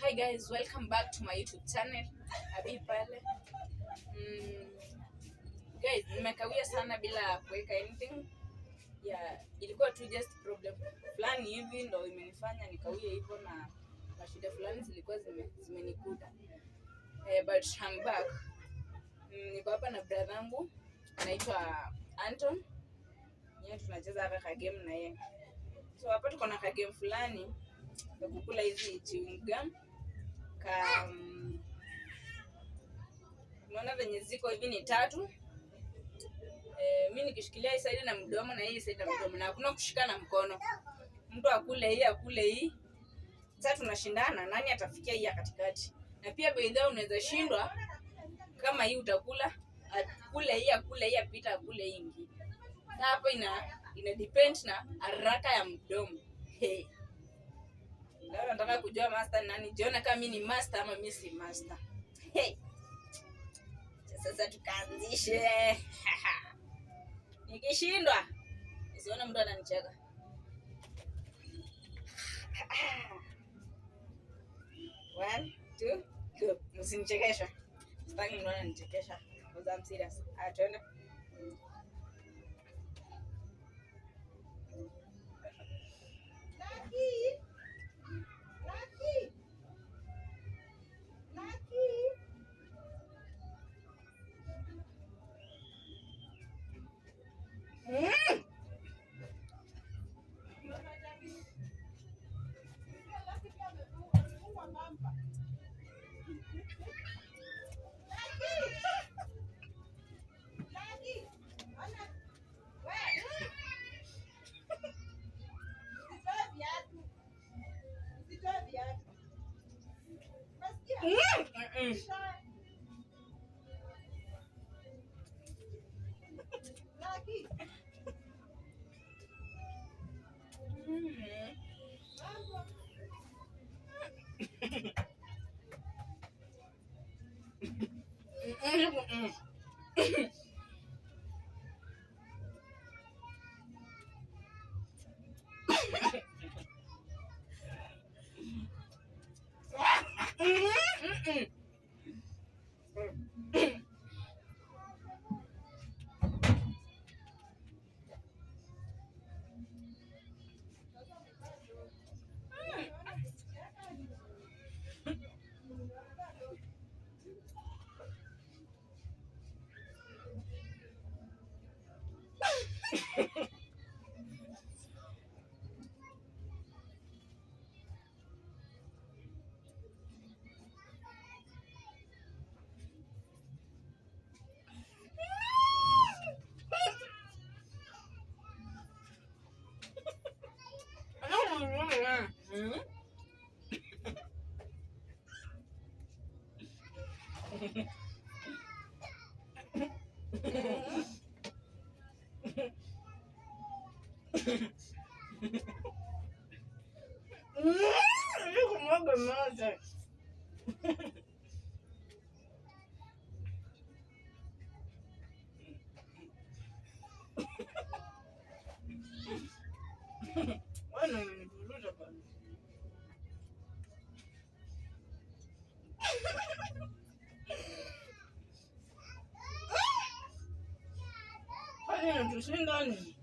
Hi guys, welcome back to my YouTube channel. Abi pale. Guys, nimekawia sana bila kuweka anything. Yeah, ilikuwa tu just problem fulani hivi ndo imenifanya nikawie hivyo na mashida fulani zilikuwa zimenikuta. But I'm back. Niko hapa na brother yangu anaitwa Anton. Yeye tunacheza hapa ka game na yeye. So hapa tuko na ka game fulani ya kukula hizi chewing gum. Ka unaona venye ziko hivi ni tatu. Mi nikishikilia hii side na mdomo na hii side na mdomo, na hakuna kushika na mkono. Mtu akule hii, akule hii. Sasa tunashindana nani atafikia hii ya katikati. Na pia by the way unaweza shindwa kama hii utakula, akule hii, akule hii, apita akule hii ingine. Na hapo ina depend na haraka ya mdomo. Hey. Leo nataka kujua master ni nani. Jiona kama mimi ni master ama mimi si master. Hey. Sasa tukaanzishe. Nikishindwa nisione mtu ananicheka. 1, 2, go. Msinichekesha. Sitaki mtu ananichekesha. Because I'm serious. Haya, twende. Lucky! Lucky! Lucky! Kumwaga mate. Bwana unanivuruta bwana. Kwani inatushinda nini?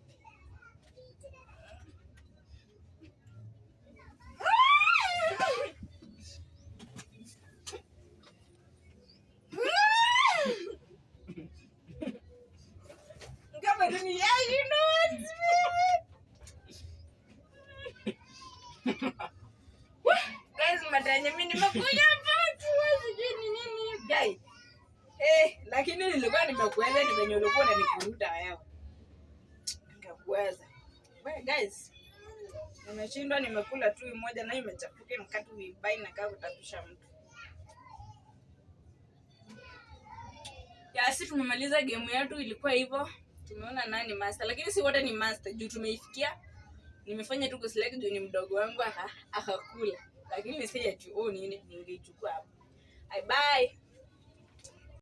Kama ni yeah, you know what? Guys, matanya mimi nimekuja hapa sijui ni nini guys. Lakini nilikuwa nimekuweza, ni venye ulikuwa unanivuruta wewe. Nikakuweza. We guys, nimeshindwa, nimekula tu moja na imechafuka mkate vibaya na kaa kutapisha mtu. Ya, sisi tumemaliza game yetu, ilikuwa hivyo. Tumeona nani master, lakini si wote ni master juu tumeifikia. Nimefanya tu kuselect juu ni mdogo wangu akakula. Lakini si ya chuo nini ningeichukua hapo. Bye bye.